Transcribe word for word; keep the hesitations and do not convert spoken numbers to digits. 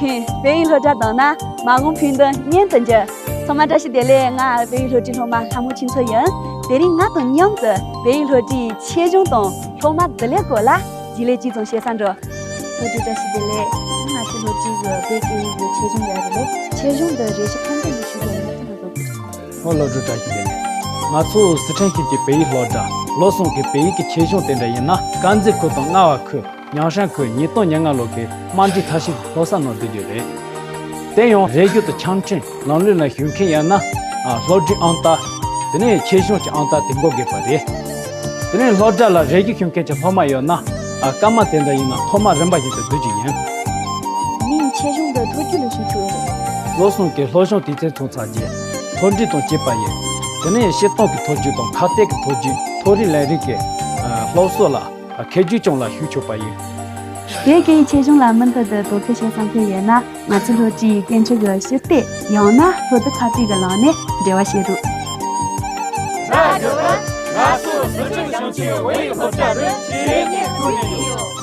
བོད་ཡིག་སློབ་གྲྭ་དང་ན་མ་འོངས་ཕུགས་འདུན་སྙན་དུ་འགྱུར། ཚང་མ་བཀྲ་ཤིས་བདེ་ལེགས། ང་བོད་ཡིག་སློབ་གྲྭའི་སློབ་མ་ལྷ་མོ་ཆོས་མཚོ་ཡིན། དེ་རིང་ང་དང་མཉམ་དུ་བོད་ཡིག་སློབ་གྲྭའི་ཆེད་གཞུང་དང་སློབ་མ་བསྡུ་ལེན་སྐོར་ལ་རྗེས་ལས་ཅིག་ཙམ་བཤད་ས་འགྲོ། སློབ་ཕྲུག་བཀྲ་ཤིས་བདེ་ལེགས། ང་ཚོའི་སློབ་གྲྭའི་གི་བོད་སྐད་ཡིག་གི་ཆེད་གཞུང་ཡོད་རེད་ལེ། ཆེད་གཞུང་འདི་རེ་ཞིག་ཐམས་ཅད་ནས་ཞུ་དགོས་ན་ཐུགས་ལ་དགོས། ཨོ་སློབ་ཕྲུག་བཀྲ་ཤིས་བདེ་ལེགས། ང་ཚོ་སི་ཁྲོན་ཞིང་ཆེན་བོད་ཡིག་སློབ་གྲྭ་བློ་བཟང་གི་བོད་ཡིག་གི་ཆེད་གཞུང་དེ་འདྲ་ཡིན་ན། དཀར་མཛེས་ཁུལ་དང་རྔ་བ་ཁུལ། མྱང་ཧྲན་ཁུལ། ཉིས་སྟོང་ཉེར་ལྔ་ལོ་གི་དམའ་འབྲིང་མཐར་ཕྱིན་སློབ་གསར་ནང་བསྡུ་རྒྱུ་རེད། དེ་ཡང་རེ་བརྒྱུད་དུ་ཆ་འཕྲིན་ལམ་ལུགས་ནང་ཞུགས་མཁན་ཡིན་ན། ཨ། སློབ་གྲྭའི་ཨང་རྟགས། དེ་ནས་ཆེད་གཞུང་གི་ཨང་རྟགས་དེ་འགོད་དགོས་པ་རེད། དེ་ནས་སློབ་གྲྭ་ལ་རེ་བརྒྱུད་ཞུགས་མཁན་གྱི་སློབ་མ་ཡོད་ན། ཨ། སྐར་མ་དེ་འདྲ་ཡིན་ན་ཐོག་མ་རིམ་པ་བཞིན་དུ་བསྡུ་རྒྱུ་ཡིན། ངས་ཆེད་གཞུང་འདི་མཐོ་རྒྱུགས་ལ་ཞུགས་ཆོག་གི་རེད། བློ་བཟང་གི་སློབ་སྦྱོང་དུས་ཚོད་ཚང་ཚར་རྗེས་མཐོ་འབྲིང་དང་བཅས་པ་ཡིན། དེ་ནས་སྤྱིར་བཏང་གི་མཐོ་རྒྱུགས་དང་ཁ་གཏད་ཀྱི་མཐོ་རྒྱུགས། མཐོ་རིམ་ལས་རིགས་ཀྱི། ཨ། སློབ་གསོ་ལ། ཨ། མཁས་རྒྱུགས་སྦྱོང་ལ་ཞུགས་ཆོག་པ་ཡིན། བོད་སྐད་ཡིག་ཆེད་གཞུང་ལ་མུ་མཐུད་དུ་དོ་ཁུར་བྱེད་བསམ་མཁན་ཡོད་ན། ང་ཚོའི་སློབ་གྲྭའི་སྐད་འཕྲིན་གྱི་ཞུ་གཏེར། ཡང་ན་སློབ་བསྡུ་ཁ་པར་གྱི་ལམ་ནས་འབྲེལ་བ་བྱེད་རོགས། ར་རྒྱབ་ལ། ང་ཚོ་སི་ཁྲོན་ཞིང་ཆེན་བོད་ཡིག་སློབ་གྲྭ་རུ་ཆེད་གཉེར་ཕུལ་ནས་ཡོད།